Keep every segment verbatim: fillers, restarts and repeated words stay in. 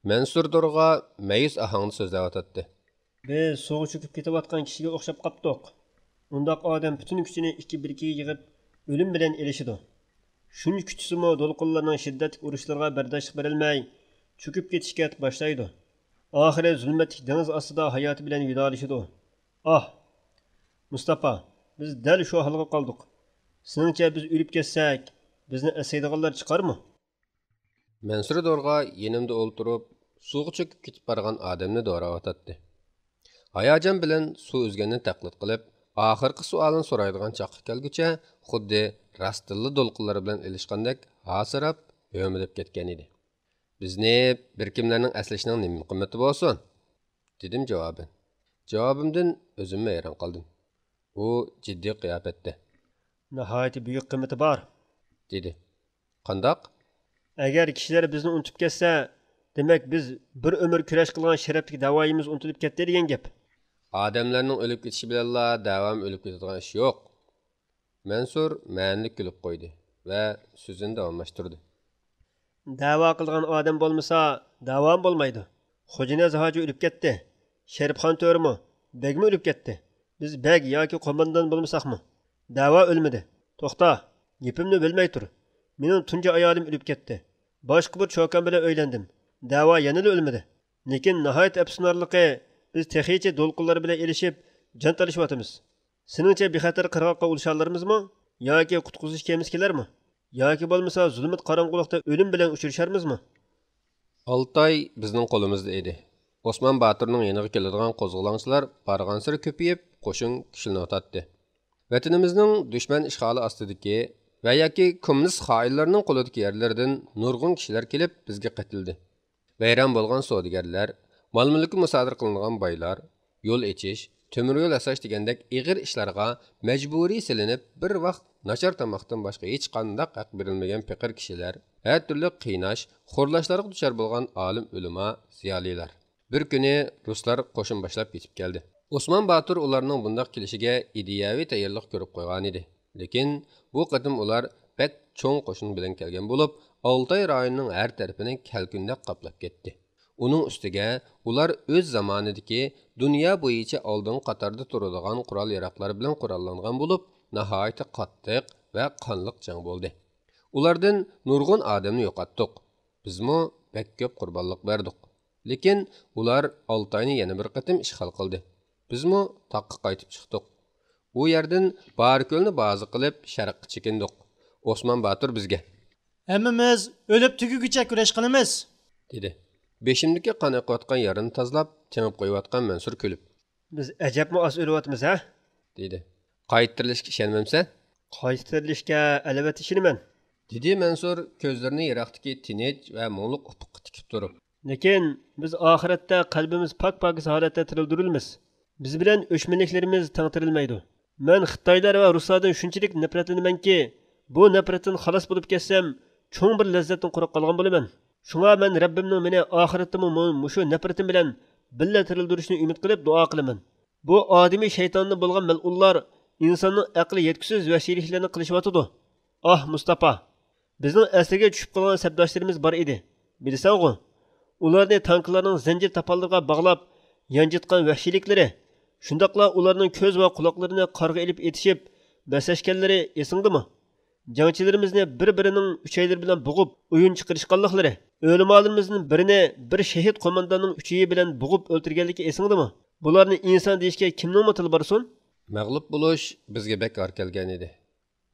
مەنسۇر دورغا مەيۈس ئاھاڭدا سۆزلەۋاتاتتى. بىز سۇغا چۆكۈپ كېتىۋاتقان كىشىگە ئوخشاپ قاپتۇق. ئۇنداق ئادەم پۈتۈن كۈچىنى ئىككى بىركىگە يىغىپ، ئۆلۈم بىلەن ئېلىشىدۇ. شۇنچە كۈچىسىمۇ دولقۇنلارنىڭ شىددەتلىك ئۇرۇشلىرىغا بەرداشلىق بېرەلمەي، چۆكۈپ كېتىشكە باشلايدۇ. ئاخىرى زۇلمەتلىك دېڭىز ئاستىدا ھاياتى بىلەن ۋىدالىشىدۇ. ئاھ! مۇستاپا، بىز دەل شۇ ھالغا قالدۇق. سېنىڭچە بىز ئۆلۈپ كەتسەك، بىزنى ئەسلەيدىغانلار چىقارمۇ؟ مەنسۇر دورغا يېنىمدا ئولتۇرۇپ، سۇغا چۆكۈپ كېتىپ بارغان ئادەمنى دوراۋاتاتتى. ھاياجان بىلەن سۇ ئۈزگەننى تەقلىد قىلىپ، ئاخىرقى سوئالنى سورايدىغان چاغقا كەلگۈچە، خۇددى راستتىنلا دولقۇنلار بىلەن ئېلىشقاندەك ھاسىراپ، ھۆمۈدەپ كەتكەن ئىدى. بىزنى بىر كىملەرنىڭ ئەسلىشىنىڭ نېمە قىممىتى بولسۇن؟ دېدىم جاۋابەن. جاۋابىمدىن ئۆزۈممۇ ھەيران قالدىم. ئۇ جىددىي قىياپەتتە. ناھايىتى بۈيۈك قىممىتى بار، دېدى. قانداق؟ ئەگەر كىشىلەر بىزنى ئۇنتۇپ كەتسە، دېمەك، بىز بىر ئۆمۈر كۈرەش قىلغان شەرەپلىك دەۋايىمىز ئۇنتۇلۇپ كەتتى دېگەن گەپ. ئادەملەرنىڭ ئۆلۈپ كېتىشى بىلەنلا دەۋام ئۆلۈپ كېتىدىغان ئىش يوق. مەنسۇر مەنىلىك كۈلۈپ قويدى ۋە سۆزىنى داۋاملاشتۇردى. دەۋا قىلىدىغان ئادەم بولمىسا، دەۋامۇ بولمايدۇ. خوجانىياز ھاجى ئۆلۈپ كەتتى. شېرىپخان تۆرىمۇ، بەگمۇ ئۆلۈپ كەتتى. بىز بەگ ياكى قوماندان بولمىساقمۇ، دەۋا ئۆلمىدى. توختا، گېپىمنى بۆلمەي تۇر. مېنىڭ تۇنجى ئايالىم ئۆلۈپ كەتتى. باشقا بىر چوكان بىلەن ئۆيلەندىم. دەۋا يەنىلا ئۆلمىدى. لېكىن ناھايىتى ئەپسۇسلىنارلىقى، بىز تېخىچە دولقۇنلار بىلەن ئېلىشىپ، جان تالىشىۋاتىمىز. سېنىڭچە بىخەتەر قىرغاققا ئۇلىشالارمىزمۇ؟ ياكى قۇتقۇزۇش كېمىسى كېلەرمۇ؟ ياكى بولمىسا زۇلمەت قاراڭغۇلۇقتا ئۆلۈم بىلەن ئۇچرىشارمىزمۇ؟ ئالتاي بىزنىڭ قولىمىزدا ئىدى. ئوسمان باتۇرنىڭ يېنىغا كېلىدىغان قوزغىلاڭچىلار بارغانسېرى كۆپىيىپ، قوشۇن كۈچلىنىۋاتاتتى. ۋەتىنىمىزنىڭ دۈشمەن ئىشغالى ئاستىدىكى ۋە ياكى كوممۇنىست خائىنلارنىڭ قولىدىكى يەرلىرىدىن نۇرغۇن كىشىلەر كېلىپ بىزگە قېتىلدى. ۋەيران بولغان سودىگەرلەر، مال-مۈلكى مۇسادىرە قىلىنغان بايلار، يول ئېچىش، تۆمۈر يول ياساش دېگەندەك ئېغىر ئىشلارغا مەجبۇرىي سېلىنىپ، بىر ۋاق ناچار تاماقتىن باشقا ھېچقانداق ھەق بېرىلمىگەن پېقىر كىشىلەر، ھەر تۈرلۈك قىيناش، خورلاشلارغا دۇچار بولغان ئالىم ئۆلىما، زىيالىيلار. بىر كۈنى رۇسلار قوشۇن باشلاپ يېتىپ كەلدى. ئوسمان باتۇر ئۇلارنىڭ بۇنداق كېلىشىگە ئىدىيەۋى تەييارلىق كۆرۈپ قويغانىدى. لېكىن بۇ قېتىم ئۇلار بەك چوڭ قوشۇن بىلەن كەلگەن بولۇپ، ئالتاي رايونىنىڭ ھەر تەرىپىنى كەلكۈندەك قاپلاپ كەتتى. ئۇنىڭ ئۈستىگە ئۇلار ئۆز زامانىدىكى دۇنيا بويىچە ئالدىنقى قاتاردا تۇرىدىغان قورال-ياراغلار بىلەن قوراللانغان بولۇپ، ناھايىتى قاتتىق ۋە قانلىق جەڭ بولدى. ئۇلاردىن نۇرغۇن ئادەمنى يوقاتتۇق. بىزمۇ بەك كۆپ قۇربانلىق بەردۇق. لېكىن ئۇلار ئالتاينى يەنە بىر قېتىم ئىشغال قىلدى. بىزمۇ تاغقا قايتىپ چىقتۇق. ئۇ يەردىن بارىكۆلنى بازا قىلىپ شەرققە چېكىندۇق. ئوسمان باتۇر بىزگە، ھەممىمىز ئۆلۈپ تۈگىگۈچە كۈرەش قىلىمىز، دېدى. بېشىمدىكى قان ئېقىۋاتقان يارىنى تازىلاپ، تېڭىپ قويۇۋاتقان مەنسۇر كۈلۈپ، بىز ئەجەبمۇ ئاز ئۆلۈۋاتىمىز ھە؟ دېدى. قايتا تىرىلىشكە ئىشەنمەمسەن؟ قايتا تىرىلىشكە ئەلۋەتتە ئىشىنىمەن، دېدى مەنسۇر كۆزلىرىنى يىراقتىكى تىنچ ۋە مۇڭلۇق ئۇپۇققا تىكىپ تۇرۇپ. لېكىن بىز ئاخىرەتتە قەلبىمىز پاك-پاكىز ھالەتتە تىرىلدۈرۈلىمىز. بىز بىلەن ئۆچمەنلىكلىرىمىز تەڭ تىرىلمەيدۇ. مەن خىتايلار ۋە رۇسلاردىن شۇنچىلىك نەپرەتلىنىمەنكى، بۇ نەپرەتتىن خالاس بولۇپ كەتسەم، چوڭ بىر لەززەتتىن قۇرۇق قالغان بولىمەن. شۇڭا مەن رەببىمنىڭ مېنى ئاخىرەتتىمۇ مۇ-، مۇشۇ نەپرىتىم بىلەن بىللە تىرىلدۈرۈشىنى ئۈمىد قىلىپ دۇئا قىلىمەن. بۇ ئادىمىي شەيتاندىن بولغان مەلئۇنلار ئىنساننىڭ ئەقلى يەتكۈسىز ۋەھشىيلىكلىرىنى قىلىشىۋاتىدۇ. ئاھ، مۇستاپا! بىزنىڭ ئەسىرگە چۈشۈپ قالغان سەپداشلىرىمىز بار ئىدى، بىلىسەنغۇ؟ ئۇلارنى تانكىلارنىڭ زەنجىر تاپانلىرىغا باغلاپ يانجىتقان ۋەھشىيلىكلىرى، شۇنداقلا ئۇلارنىڭ كۆز ۋە قۇلاقلىرىنى قارغا ئېلىپ ئېتىشىپ بەسلەشكەنلىرى ئېسىڭدىمۇ؟ جەڭچىلىرىمىزنى بىر-بىرىنىڭ ئۈچەيلىرى بىلەن بوغۇپ ئويۇن چىقىرىشقانلىقلىرى، ئۆلىمالىرىمىزدىن بىرىنى بىر شېھىت قومانداننىڭ ئۈچىيى بىلەن بوغۇپ ئۆلتۈرگەنلىكى ئېسىڭدىمۇ؟ بۇلارنى ئىنسان دېيىشكە كىمنىڭمۇ تىلى بارسۇن؟ مەغلۇپ بولۇش بىزگە بەك ئار كەلگەن ئىدى.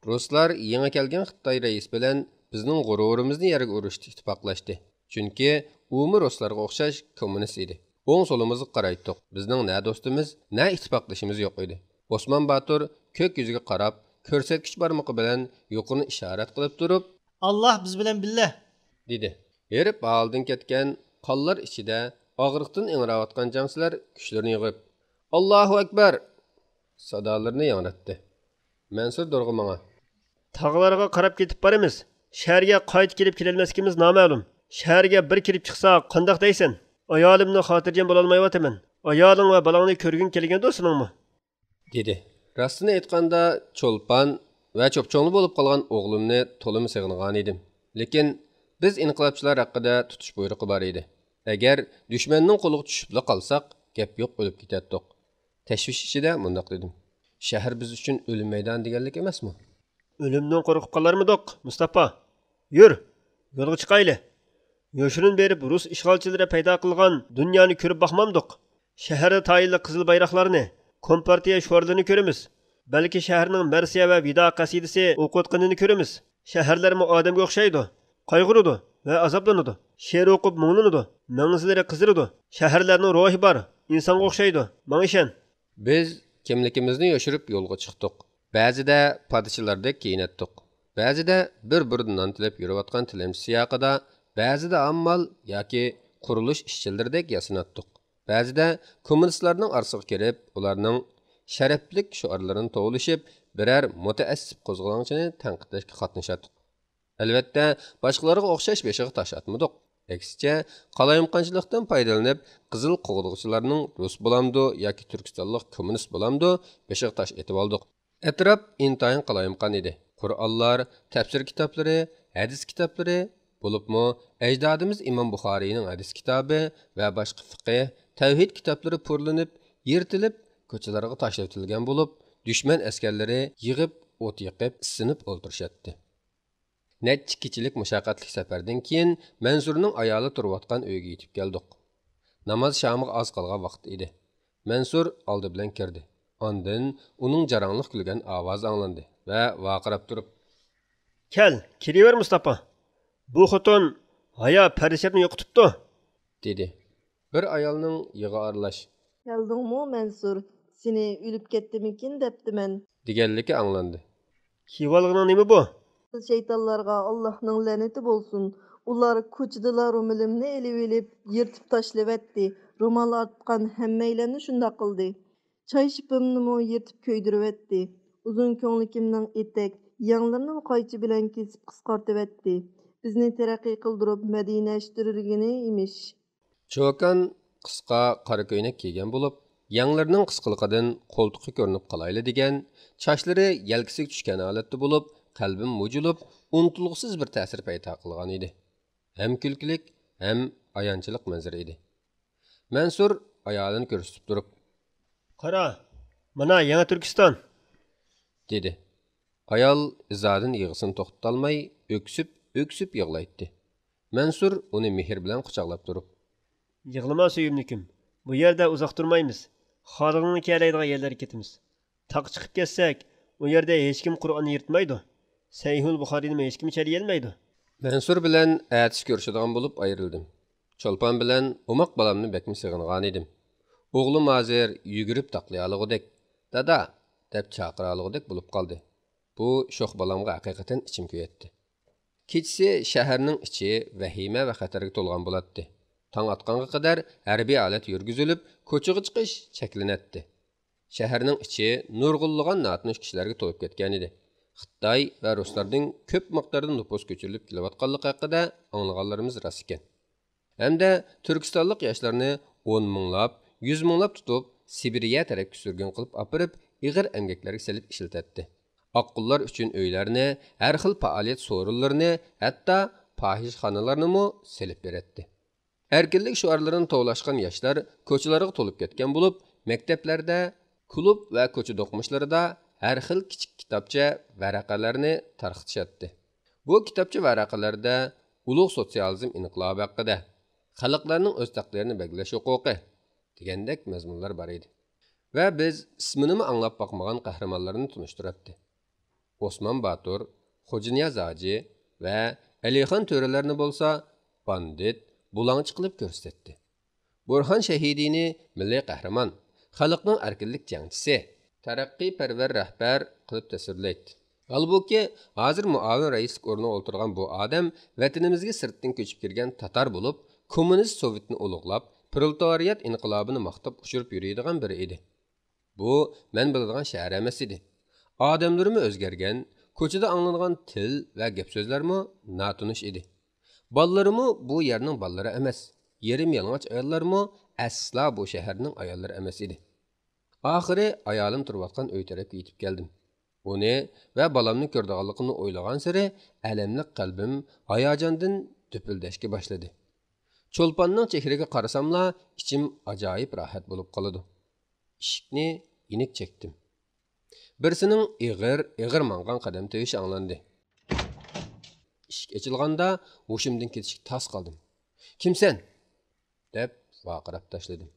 رۇسلار يېڭى كەلگەن خىتاي رەئىسى بىلەن بىزنىڭ غۇرۇرىمىزنى يەرگە ئۇرۇشتا ئىتتىپاقلاشتى. چۈنكى ئۇمۇ رۇسلارغا ئوخشاش كوممۇنىست ئىدى. ئوڭ-سولىمىزغا قارايتتۇق. بىزنىڭ نە دوستىمىز، نە ئىتتىپاقدىشىمىز يوق ئىدى. ئوسمان باتۇر كۆك يۈزىگە قاراپ، كۆرسەتكۈچ بارمىقى بىلەن يۇقىرىنى ئىشارەت قىلىپ تۇرۇپ، «ئاللاھ بىز بىلەن بىللە!» دېدى. ھېرىپ ھالىدىن كەتكەن قانلار ئىچىدە ئاغرىقتىن ئىڭراۋاتقان جەڭچىلەر كۈچلىرىنى يىغىپ، «ئاللاھۇ ئەكبەر!» سادالىرىنى ياڭراتتى. مەنسۇر دورغا ماڭا، «تاغلارغا قاراپ كېتىپ بارىمىز. شەھەرگە قايتا كېلىپ كېلەلمەسلىكىمىز نامەلۇم. شەھەرگە بىر كېلىپ چىقساق قانداق دەيسەن؟ ئايالىمنى خاتىرجەم بولالمايۋاتىمەن. ئايالىڭ ۋە بالاڭنى كۆرگۈڭ كەلگەندۇ سېنىڭمۇ؟» دېدى. راستىنى ئېيتقاندا، چولپان ۋە چوپچوڭلا بولۇپ قالغان ئوغلۇمنى تولىمۇ سېغىنغانىدىم. لېكىن بىز ئىنقىلابچىلار ھەققىدە تۇتۇش بۇيرۇقى بار ئىدى. ئەگەر دۈشمەننىڭ قولىغا چۈشۈپلا قالساق، گەپ يوق، ئۆلۈپ كېتەتتۇق. تەشۋىش ئىچىدە مۇنداق دېدىم: شەھەر بىز ئۈچۈن ئۆلۈم مەيدانى دېگەنلىك ئەمەسمۇ؟ ئۆلۈمدىن قورقۇپ قالارمىدۇق، مۇستاپا؟ يۈر، يولغا چىقايلى. يوشۇرۇن بېرىپ رۇس ئىشغالچىلىرى پەيدا قىلغان دۇنيانى كۆرۈپ باقمامدۇق؟ شەھەردە تايىنلىق قىزىل بايراقلارنى، كومپارتىيە شوئارلىرىنى كۆرىمىز. بەلكى شەھەرنىڭ مەرسىيە ۋە ۋىدا قەسىدىسى ئوقۇۋاتقىنىنى كۆرىمىز. شەھەرلەرمۇ ئادەمگە ئوخشايدۇ، قايغۇرىدۇ ۋە ئازابلىنىدۇ. شېئىر ئوقۇپ مۇڭلىنىدۇ، مەڭزىلىرى قىزىرىدۇ. شەھەرلەرنىڭ روھى بار، ئىنسانغا ئوخشايدۇ. ماڭا ئىشەن. بىز كىملىكىمىزنى يوشۇرۇپ يولغا چىقتۇق. بەزىدە پادىچىلاردەك كىيىنەتتۇق. بەزىدە بىر بۇردا نان تىلەپ يۈرۈۋاتقان تىلەمچى سىياقىدا، بەزىدە ئاممال ياكى قۇرۇلۇش ئىشچىلىرىدەك ياسىناتتۇق. بەزىدە كوممۇنىستلارنىڭ ئارىسىغا كىرىپ، ئۇلارنىڭ شەرەپلىك شوئارلىرىنى توۋلىشىپ، بىرەر مۇتەئەسسىپ قوزغىلاڭچىنى تەنقىدلەشكە قاتنىشاتتۇق. ئەلۋەتتە، باشقىلارغا ئوخشاش بېشىغا تاش ئاتمىدۇق. ئەكسىچە، قالايمىقانچىلىقتىن پايدىلىنىپ، قىزىل قوغدىغۇچىلارنىڭ رۇس بولامدۇ ياكى تۈركىستانلىق كوممۇنىست بولامدۇ، بېشىغا تاش ئېتىۋالدۇق. ئەتراپ ئىنتايىن قالايمىقان ئىدى. قورئانلار، تەپسىر كىتابلىرى، ھەدىس كىتابلىرى، بولۇپمۇ ئەجدادىمىز ئىمام بۇخارىينىڭ ھەدىس كىتابى ۋە باشقا فىقىھ، تەۋھىد كىتابلىرى پۇرلىنىپ، يىرتىلىپ، كوچىلارغا تاشلىۋېتىلگەن بولۇپ، دۈشمەن ئەسكەرلىرى يىغىپ، ئوت يېقىپ، ئىسسىنىپ ئولتۇرۇشاتتى. نەچچە كېچىلىك مۇشەققەتلىك سەپەردىن كېيىن مەنسۇرنىڭ ئايالى تۇرۇۋاتقان ئۆيىگە يېتىپ كەلدۇق. ناماز شامىغا ئاز قالغان ۋاقىت ئىدى. مەنسۇر ئالدى بىلەن كىردى. ئاندىن ئۇنىڭ جاراڭلىق كۈلگەن ئاۋازى ئاڭلاندى ۋە ۋارقىراپ تۇرۇپ: «كەل، كىرىۋەر، مۇستاپا. بۇ خوتۇن ھايا پەرىشەپنى يوقىتىپتۇ!» دېدى. بىر ئايالنىڭ يىغا ئارىلاش: «كەلدىڭمۇ، مەنسۇر؟ سېنى ئۆلۈپ كەتتىمىكىن دەپتىمەن.» دېگەنلىكى ئاڭلاندى. «كىيىۋالغىنىڭ نېمە بۇ؟» «شەيتانلارغا ئاللاھنىڭ لەنىتى بولسۇن. ئۇلار كوچىدىلا رومىلىمنى ئېلىۋېلىپ، يىرتىپ تاشلىۋەتتى. رومال ئارتقان ھەممەيلەننى شۇنداق قىلدى. چاي شىپىمنىمۇ يىرتىپ كۆيدۈرۈۋەتتى. ئۇزۇن كۆڭلىكىمنىڭ ئېتەك، يەڭلىرىنىمۇ قايچا بىلەن كېسىپ قىسقارتىۋەتتى. بىزنى تەرەققىي قىلدۇرۇپ مەدىنەشتۈرگىنى ئىمىش.» چوكان قىسقا قارا كۆينەك كىيگەن بولۇپ، يەڭلىرىنىڭ قىسقىلىقىدىن قولتۇقى كۆرۈنۈپ قالايلا دېگەن، چاچلىرى يەلكىسىگە چۈشكەن ھالەتتە بولۇپ، قەلبىم مۇجۇلۇپ، ئۇنتۇلغۇسىز بىر تەسىر پەيدا قىلغان ئىدى. ھەم كۈلكىلىك، ھەم ئايانچلىق مەنزىرە ئىدى. مەنسۇر ئايالىنى كۆرسىتىپ تۇرۇپ: «قارا، مانا يېڭى تۈركىستان!» دېدى. ئايال ئىزادىن يىغىسىنى توختىتالماي، ئۆكسۈپ، ئۆكسۈپ يىغلايتتى. مەنسۇر ئۇنى مېھىر بىلەن قۇچاقلاپ تۇرۇپ: «يىغلىما، سۆيۈملۈكۈم. بۇ يەردە ئۇزاق تۇرمايمىز. خالىغىنىڭ كېلەيدىغان يەرلەرگە كېتىمىز. تاغقا چىقىپ كەتسەك، ئۇ يەردە ھېچكىم قۇرئاننى يىرتمايدۇ. سەھىھۇل بۇخارىينىمۇ ھېچكىم چەلىيەلمەيدۇ.» مەنسۇر بىلەن ئەتىسى كۆرۈشىدىغان بولۇپ ئايرىلدىم. چولپان بىلەن ئوماق بالامنى بەكمۇ سېغىنغانىدىم. ئوغلۇم ھازىر يۈگۈرۈپ تاقلىيالىغۇدەك، «دادا!» دەپ چاقىرالىغۇدەك بولۇپ قالدى. بۇ شوخ بالامغا ھەقىقەتەن ئىچىم كۆيەتتى. كېچىسى شەھەرنىڭ ئىچى ۋەھىمە ۋە خەتەرگە تولغان بولاتتى. تاڭ ئاتقانغا قەدەر ھەربىي ھالەت يۈرگۈزۈلۈپ، كوچىغا چىقىش چەكلىنەتتى. شەھەرنىڭ ئىچى نۇرغۇنلىغان ناتونۇش كىشىلەرگە تولۇپ كەتكەنىدى. خىتاي ۋە رۇسلاردىن كۆپ مىقداردا نوپۇس كۆچۈرۈلۈپ كېلىۋاتقانلىقى ھەققىدە ئاڭلىغانلىرىمىز راست ئىكەن. ھەمدە تۈركىستانلىق ياشلارنى ئون مىڭلاپ، يۈز مىڭلاپ تۇتۇپ، سىبىرىيە تەرەپكە سۈرگۈن قىلىپ ئاپىرىپ، ئېغىر ئەمگەكلەرگە سېلىپ ئىشلىتەتتى. ئاققۇنلار ئۈچۈن ئۆيلەرنى، ھەر خىل پائالىيەت سورۇنلىرىنى، ھەتتا پاھىشىخانىلارنىمۇ سېلىپ بېرەتتى. ئەركىنلىك شوئارلىرىنى توۋلاشقان ياشلار كوچىلارغا تولۇپ كەتكەن بولۇپ، مەكتەپلەردە، كۇلۇب ۋە كوچا دوقمۇشلىرىدا ھەر خىل كىچىك كىتابچە، ۋەرەقەلەرنى تارقىتىشاتتى. بۇ كىتابچە، ۋەرەقەلەردە «ئۇلۇغ سوتسىيالىزم ئىنقىلابى ھەققىدە»، «خەلقلەرنىڭ ئۆز تەقدىرىنى بەلگىلەش ھوقۇقى» دېگەندەك مەزمۇنلار بار ئىدى. ۋە بىز ئىسمىنىمۇ ئاڭلاپ باقمىغان قەھرىمانلارنى تونۇشتۇراتتى. ئوسمان باتۇر، خوجانىياز ھاجى ۋە ئەلىخان تۆرىلەرنى بولسا باندىت، بۇلاڭچى قىلىپ كۆرسىتەتتى. بۇرھان شەھىدىنى مىللىي قەھرىمان، خەلقنىڭ ئەركىنلىك جەڭچىسى، تەرەققىيپەرۋەر رەھبەر قىلىپ تەسۋىرلەيتتى. ھالبۇكى، ھازىر مۇئاۋىن رەئىسلىك ئورنىغا ئولتۇرغان بۇ ئادەم ۋەتىنىمىزگە سىرتتىن كۆچۈپ كىرگەن تاتار بولۇپ، كوممۇنىست سوۋېتنى ئۇلۇغلاپ، پرولېتارىيات ئىنقىلابىنى ماختاپ ئۇچۇرۇپ يۈرىدىغان بىرى ئىدى. بۇ مەن بىلىدىغان شەھەر ئەمەس ئىدى. ئادەملىرىمۇ ئۆزگەرگەن، كوچىدا ئاڭلىنىدىغان تىل ۋە گەپ سۆزلەرمۇ ناتونۇش ئىدى. بالىلىرىمۇ بۇ يەرنىڭ بالىلىرى ئەمەس، يېرىم يالىڭاچ ئاياللارمۇ ئەسلا بۇ شەھەرنىڭ ئاياللىرى ئەمەس ئىدى. ئاخىرى ئايالىم تۇرۇۋاتقان ئۆي تەرەپكە يېتىپ كەلدىم. ئۇنى ۋە بالامنى كۆرىدىغانلىقىمنى ئويلىغانسېرى ئەلەملىك قەلبىم ھاياجاندىن دۈپۈلدەشكە باشلىدى. چولپاننىڭ چېھرىگە قارىساملا، ئىچىم ئاجايىپ راھەت بولۇپ قالىدۇ. ئىشىكنى يېنىك چەكتىم. بىرسىنىڭ ئېغىر، ئېغىر ماڭغان قەدەم تىۋىشى ئاڭلاندى. ئىشىك ئېچىلغاندا ھوشۇمدىن كېتىشكە تاس قالدىم. «كىمسەن؟» دەپ ۋارقىراپ تاشلىدىم.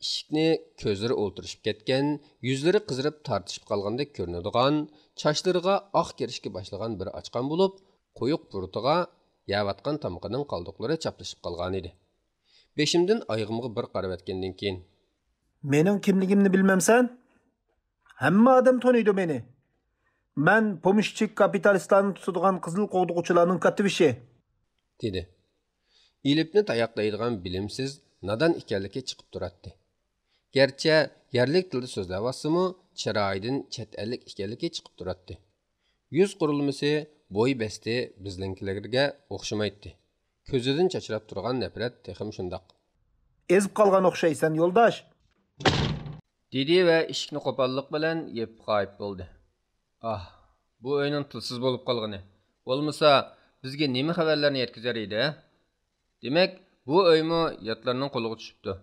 ئىشىكنى كۆزلىرى ئولتۇرۇشۇپ كەتكەن، يۈزلىرى قىزىرىپ تارتىشىپ قالغاندەك كۆرۈنىدىغان، چاچلىرىغا ئاق كىرىشكە باشلىغان بىر ئاچقان بولۇپ، قويۇق بۇرۇتىغا يەۋاتقان تامىقىنىڭ قالدۇقلىرى چاپلىشىپ قالغانىدى. بېشىمدىن ئايىغىمغا بىر قارىۋەتكەندىن كېيىن، «مېنىڭ كىملىكىمنى بىلمەمسەن؟ ھەممە ئادەم تونۇيدۇ مېنى. مەن پومېشچىك كاپىتالىستلارنى تۇتىدىغان قىزىل قوغدىغۇچىلارنىڭ كاتتىبېشى.» دېدى. ئېلىپنى تاياقلايدىغان بىلىمسىز، نادان ئىكەنلىكى چىقىپ تۇراتتى. گەرچە يەرلىك تىلدا سۆزلەۋاتسىمۇ، چىرايىدىن چەت ئەللىك ئىكەنلىكى چىقىپ تۇراتتى. يۈز قۇرۇلمىسى، بوي بەستى بىزنىڭكىلەرگە ئوخشىمايتتى. كۆزىدىن چاچراپ تۇرغان نەپرەت تېخىمۇ شۇنداق. «ئېزىپ قالغان ئوخشايسەن، يولداش!» دېدى ۋە ئىشىكنى قوپاللىق بىلەن يېپىپ غايىب بولدى. ئاھ، بۇ ئۆينىڭ تىلسىز بولۇپ قالغىنى. بولمىسا، بىزگە نېمە خەۋەرلەرنى يەتكۈزەر ئىدى، ھە؟ دېمەك، بۇ ئۆيمۇ ياتلارنىڭ قولىغا چۈشۈپتۇ.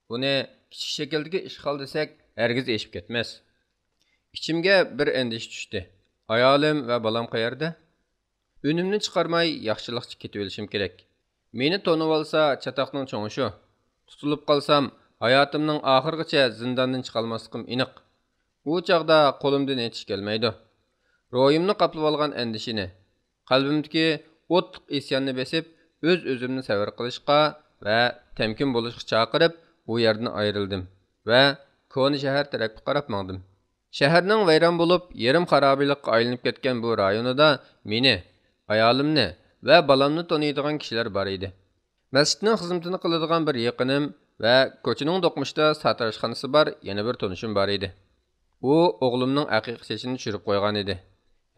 بۇنى كىچىك شەكىلدىكى ئىشغال دېسەك، ھەرگىز ئېشىپ كەتمەس. ئىچىمگە بىر ئەندىشە چۈشتى. ئايالىم ۋە بالام قەيەردە؟ ئۈنۈمنى چىقارماي ياخشىلىقچە كېتىۋېلىشىم كېرەك. مېنى تونۇۋالسا چاتاقنىڭ چوڭى شۇ. تۇتۇلۇپ قالسام، ھاياتىمنىڭ ئاخىرىغىچە زىنداندىن چىقالماسلىقىم ئېنىق. ئۇ چاغدا قولۇمدىن ھېچ ئىش كەلمەيدۇ. روھىمنى قاپلىۋالغان ئەندىشىنى، قەلبىمدىكى ئوتلۇق ئىسياننى بېسىپ، ئۆز-ئۆزۈمنى سەۋر قىلىشقا ۋە تەمكىن بولۇشقا چاقىرىپ، ئۇ يەردىن ئايرىلدىم ۋە كونا شەھەر تەرەپكە قاراپ ماڭدىم. شەھەرنىڭ ۋەيران بولۇپ، يېرىم خارابىلىققا ئايلىنىپ كەتكەن بۇ رايونىدا مېنى، ئايالىمنى ۋە بالامنى تونۇيدىغان كىشىلەر بار ئىدى. مەسچىتنىڭ خىزمىتىنى قىلىدىغان بىر يېقىنىم ۋە كوچىنىڭ دوقمۇشىدا ساتىراشخانىسى بار يەنە بىر تونۇشۇم بار ئىدى. ئۇ ئوغلۇمنىڭ ئەقىقە چېچىنى چۈشۈرۈپ قويغان ئىدى.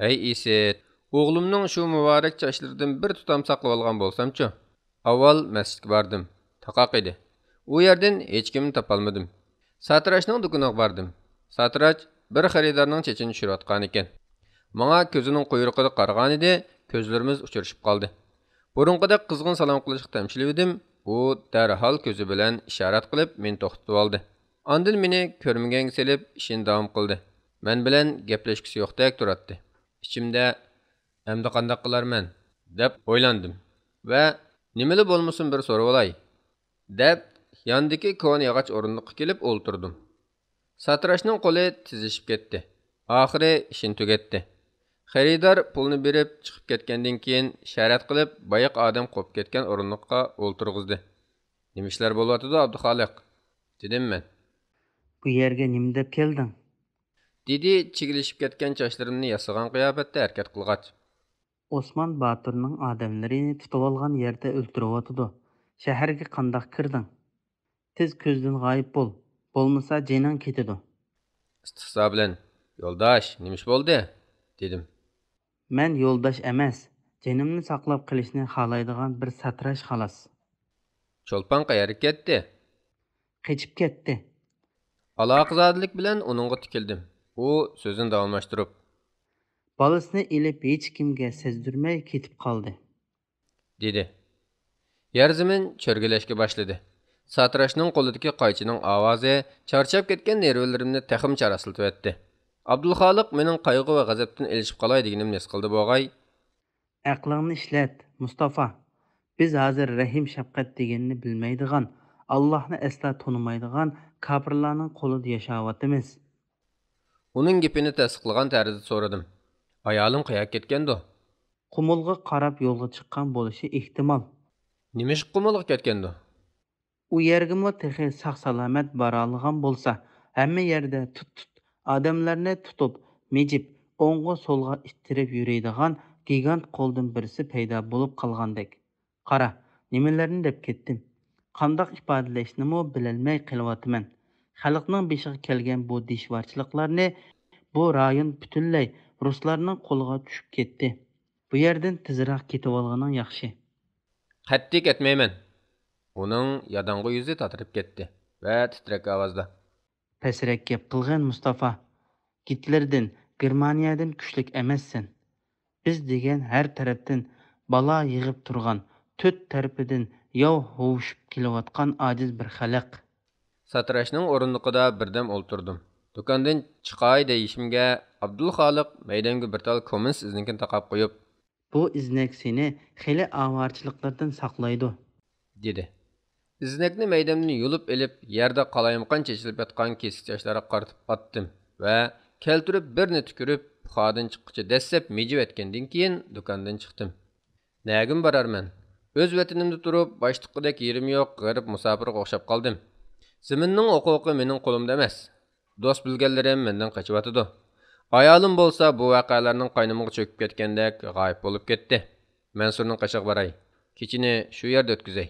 ھەي ئىسىت، ئوغلۇمنىڭ شۇ مۇبارەك چاچلىرىدىن بىر تۇتام ساقلىۋالغان بولسامچۇ؟ ئاۋۋال مەسچىتكە باردىم. تاقاق ئىدى. ئۇ يەردىن ھېچكىمنى تاپالمىدىم. ساتىراشنىڭ دۇكىنىغا باردىم. ساتىراش بىر خېرىدارنىڭ چېچىنى چۈشۈرۈۋاتقانىكەن. ماڭا كۆزىنىڭ قۇيرۇقىدا قارىغانىدى، كۆزلىرىمىز ئۇچرىشىپ قالدى. بۇرۇنقىدەك قىزغىن سالام قىلىشقا تەمشىلىۋىدىم، ئۇ دەرھال كۆزى بىلەن ئىشارەت قىلىپ مېنى توختىتىۋالدى. ئاندىن مېنى كۆرمىگەنگە سېلىپ ئىشىنى داۋام قىلدى. مەن بىلەن گەپلەشكۈسى يوقتەك تۇراتتى. ئىچىمدە، «ئەمدى قانداق قىلارمەن؟» دەپ ئويلاندىم ۋە «نېمىلا بولمىسۇن، بىر سورىۋالاي» دەپ، ياندىكى كونا ياغاچ ئورۇندۇققا كېلىپ ئولتۇردۇم. ساتىراشنىڭ قولى تېزلىشىپ كەتتى. ئاخىرى ئىشىنى تۈگەتتى. خېرىدار پۇلنى بېرىپ چىقىپ كەتكەندىن كېيىن، ئىشارەت قىلىپ، بايىقى ئادەم قوپۇپ كەتكەن ئورۇندۇققا ئولتۇرغۇزدى. «نېمە ئىشلار بولۇۋاتىدۇ، ئابدۇخالىق؟» دېدىم مەن. «بۇ يەرگە نېمە دەپ كەلدىڭ؟» دېدى چىگىلىشىپ كەتكەن چاچلىرىمنى ياسىغان قىياپەتتە ھەرىكەت قىلغاچ. «ئوسمان باتۇرنىڭ ئادەملىرىنى تۇتۇۋالغان يەردە ئۆلتۈرۈۋاتىدۇ. شەھەرگە قانداق كىردىڭ؟ تېز كۆزدىن غايىب بول، بولمىسا جېنىڭ كېتىدۇ.» ئىستىھزا بىلەن، «يولداش، نېمە ئىش بولدى؟» دېدىم. «مەن يولداش ئەمەس، جېنىمنى ساقلاپ قېلىشنى خالايدىغان بىر ساتىراش، خالاس.» «چولپان قەيەرگە كەتتى؟» «قېچىپ كەتتى.» ئالاقىزادىلىك بىلەن ئۇنىڭغا تىكىلدىم. ئۇ سۆزىنى داۋاملاشتۇرۇپ، «بالىسىنى ئېلىپ ھېچكىمگە سەزدۈرمەي كېتىپ قالدى.» دېدى. يەر زېمىن چۆرگىلەشكە باشلىدى. ساتىراشنىڭ قولىدىكى قايچىنىڭ ئاۋازى چارچاپ كەتكەن نېرۋىلىرىمنى تېخىمۇ چاراسلىتىۋەتتى. ئابدۇلخالىق مېنىڭ قايغۇ ۋە غەزەپتىن ئېلىشىپ قالاي دېگىنىمنى ھېس قىلدى بوغاي. «ئەقلىڭنى ئىشلەت، مۇستافا. بىز ھازىر رەھىم-شەپقەت دېگەننى بىلمەيدىغان، ئاللاھنى ئەسلا تونۇمايدىغان كاپىرلارنىڭ قولىدا ياشاۋاتىمىز.» ئۇنىڭ گېپىنى تەستىقلىغان تەرزدە سورىدىم. «ئايالىڭ قەيەرگە كەتكەندۇ؟» «قۇمۇلغا قاراپ يولغا چىققان بولۇشى ئېھتىمال.» «نېمىشقا قۇمۇلغا كەتكەندۇ؟» «ئۇ يەرگىمۇ تېخى ساق-سالامەت بارالىغان بولسا، ھەممە يەردە تۇت-تۇت، ئادەملەرنى تۇتۇپ، مىجىپ، ئوڭغا-سولغا ئىتتىرىپ يۈرىدىغان گىگانت قولدىن بىرسى پەيدا بولۇپ قالغاندەك. قارا، نېمىلەرنى دەپ كەتتىم. قانداق ئىپادىلەشنىمۇ بىلەلمەي قېلىۋاتىمەن. خەلقنىڭ بېشىغا كەلگەن بۇ دىشۋارچىلىقلارنى، بۇ رايون پۈتۈنلەي رۇسلارنىڭ قولىغا چۈشۈپ كەتتى. بۇ يەردىن تېزراق كېتىۋالغىنىڭ ياخشى.» «قەتئىي كەتمەيمەن.» ئۇنىڭ ياداڭغۇ يۈزى تاتىرىپ كەتتى ۋە تىترەك ئاۋازدا، «پەسرەك گەپ قىلغىن، مۇستافا. گىتلېردىن، گېرمانىيەدىن كۈچلۈك ئەمەسسەن. بىز دېگەن ھەر تەرەپتىن بالا يىغىپ تۇرغان، تۆت تەرىپىدىن ياۋ ھوۋۇشۇپ كېلىۋاتقان ئاجىز بىر خەلق. ساتىراشنىڭ ئورۇندۇقىدا بىردەم ئولتۇردۇم. دۇكاندىن چىقاي دېيىشىمگە، ئابدۇلخالىق مەيدەمگە بىر تال كوممۇنىست ئىزنىكىنى تاقاپ قويۇپ، بۇ ئىزنەك سېنى خېلى ئاۋارىچىلىكلەردىن ساقلايدۇ، دېدى. ئىزنەكنى مەيدەمدىن يۇلۇپ ئېلىپ، يەردە قالايمىقان چېچىلىپ ياتقان كېسىك چاچلارغا قارىتىپ ئاتتىم ۋە كەلتۈرۈپ بىرنى تۈكۈرۈپ، پۇخادىن چىققۇچە دەسسەپ مىجىۋەتكەندىن كېيىن، دۇكاندىن چىقتىم. نەگىمۇ بارارمەن؟ ئۆز ۋەتىنىمدە تۇرۇپ، باشتۇقىدەك يېرىم يوق غېرىب مۇساپىرغا ئوخشاپ قالدىم. زېمىننىڭ ھوقۇقى مېنىڭ قولۇمدا ئەمەس. دوست-بىلگەنلىرىم مەندىن قېچىۋاتىدۇ. ئايالىم بولسا بۇ ۋەقەلەرنىڭ قاينىمىغا چۆكۈپ كەتكەندەك غايىب بولۇپ كەتتى. مەنسۇرنىڭ قېشىغا باراي. كېچىنى شۇ يەردە ئۆتكۈزەي.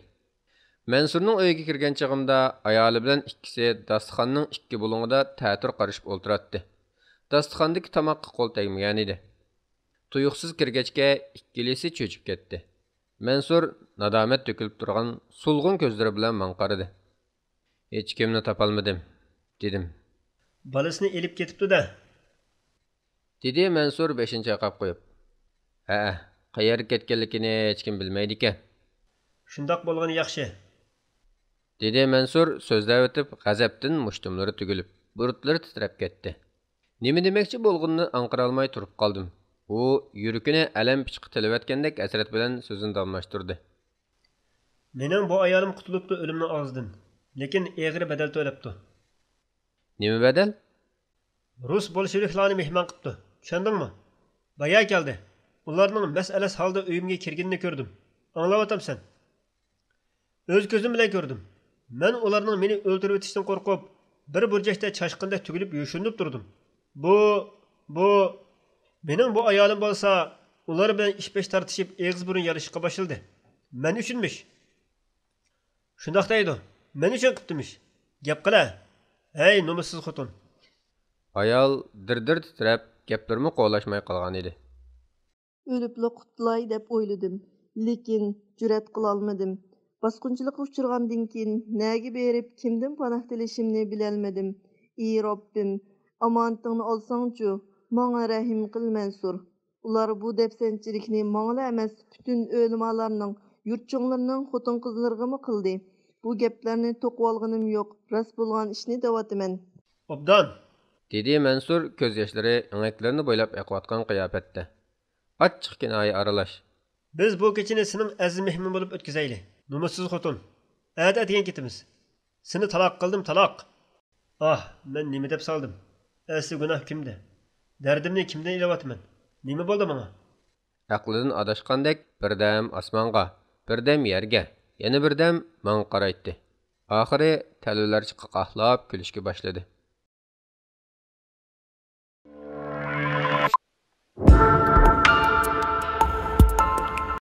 مەنسۇرنىڭ ئۆيىگە كىرگەن چېغىمدا ئايالى بىلەن ئىككىسى داستىخاننىڭ ئىككى بۇلۇڭىدا تەتۈر قارىشىپ ئولتۇراتتى. داستىخاندىكى تاماققا قول تەگمىگەنىدى. تۇيۇقسىز كىرگەچكە، ئىككىلىسى چۆچۈپ كەتتى. مەنسۇر نادامەت تۆكۈلۈپ تۇرغان سولغۇن كۆزلىرى بىلەن ماڭا قارىدى. ھېچكىمنى تاپالمىدىم، دېدىم. بالىسىنى ئېلىپ كېتىپتۇ-دە، دېدى مەنسۇر بېشىنى چايقاپ قويۇپ. ھەئە، قەيەرگە كەتكەنلىكىنى ھېچكىم بىلمەيدىكەن. شۇنداق بولغىنى ياخشى، دېدى مەنسۇر سۆزلەۋېتىپ، غەزەپتىن مۇشتۇملىرى تۈگۈلۈپ، بۇرۇتلىرى تىترەپ كەتتى. نېمە دېمەكچى بولغىنىنى ئاڭقىرالماي تۇرۇپ قالدىم. ئۇ يۈرىكىنى ئەلەم پىچىقى تىلىۋەتكەندەك ھەسرەت بىلەن سۆزىنى داۋاملاشتۇردى. مېنىڭ بۇ ئايالىم قۇتۇلۇپتۇ ئۆلۈمنىڭ ئاغزىدىن، لېكىن ئېغىر بەدەل تۆلەپتۇ. نېمە بەدەل؟ رۇس بولشېۋىكلارنى مېھمان قىپتۇ، چۈشەندىڭمۇ؟ بايا كەلدى. ئۇلارنىڭ مەس-ئەلەس ھالدا ئۆيۈمگە كىرگىنىنى كۆردۈم. ئاڭلاۋاتامسەن؟ ئۆز كۆزۈم بىلەن كۆردۈم. مەن ئۇلارنىڭ مېنى ئۆلتۈرۈۋېتىشتىن قورقۇپ، بىر بۇرجەكتە چاشقىندەك تۈگۈلۈپ يوشۇرۇنۇپ تۇردۇم. بۇ، بۇ، مېنىڭ بۇ ئايالىم بولسا، ئۇلار بىلەن ئىش-پەش تارتىشىپ، ئېغىز-بۇرۇن يالىشىشقا باشلىدى. مەن ئۈچۈنمىش. شۇنداق دەيدۇ. مەن ئۈچۈن قىپتىمىش. گەپ قىلە. ھەي، نومۇسسىز خوتۇن! ئايال دىر-دىر تىترەپ، گەپلىرىمۇ قولاشماي قالغان ئىدى. ئۆلۈپلا قۇتۇلاي دەپ ئويلىدىم، لېكىن جۈرئەت قىلالمىدىم. باسقۇنچىلىققا ئۇچرىغاندىن كېيىن، نەگە بېرىپ، كىمدىن پاناھ تىلىشىمنى بىلەلمىدىم. ئى رەببىم، ئامانىتىڭنى ئالساڭچۇ، ماڭا رەھىم قىل، مەنسۇر. ئۇلار بۇ دەپسەندىچىلىكنى ماڭىلا ئەمەس، پۈتۈن ئۆلىمالارنىڭ، يۇرت چوڭلىرىنىڭ، خوتۇن-قىزلىرىغىمۇ قىلدى. بۇ گەپلەرنى توقۇۋالغىنىم يوق، راست بولغان ئىشنى دەۋاتىمەن. ئوبدان! دېدى مەنسۇر كۆز ياشلىرى ئېڭەكلىرىنى بويلاپ ئېقىۋاتقان قىياپەتتە. ئاچچىق كىنايە ئارىلاش. بىز بۇ كېچىنى سېنىڭ ئەزىز مېھمىنىڭ بولۇپ ئۆتكۈزەيلى، نومۇسسىز خوتۇن. ئەتە ئەتىگەن كېتىمىز. سېنى تالاق قىلدىم، تالاق! ئاھ، مەن نېمە دەپ سالدىم؟ ئەسلى گۇناھ كىمدە؟ دەردىمنى كىمدىن ئېلىۋاتىمەن؟ نېمە بولدى ماڭا؟ ئەقلىدىن ئاداشقاندەك بىردەم ئاسمانغا، بىردەم يەرگە، يەنە بىردەم ماڭا قارايتتى. ئاخىرى تەلۋىلەرچە قاقاھلاپ كۈلۈشكە باشلىدى.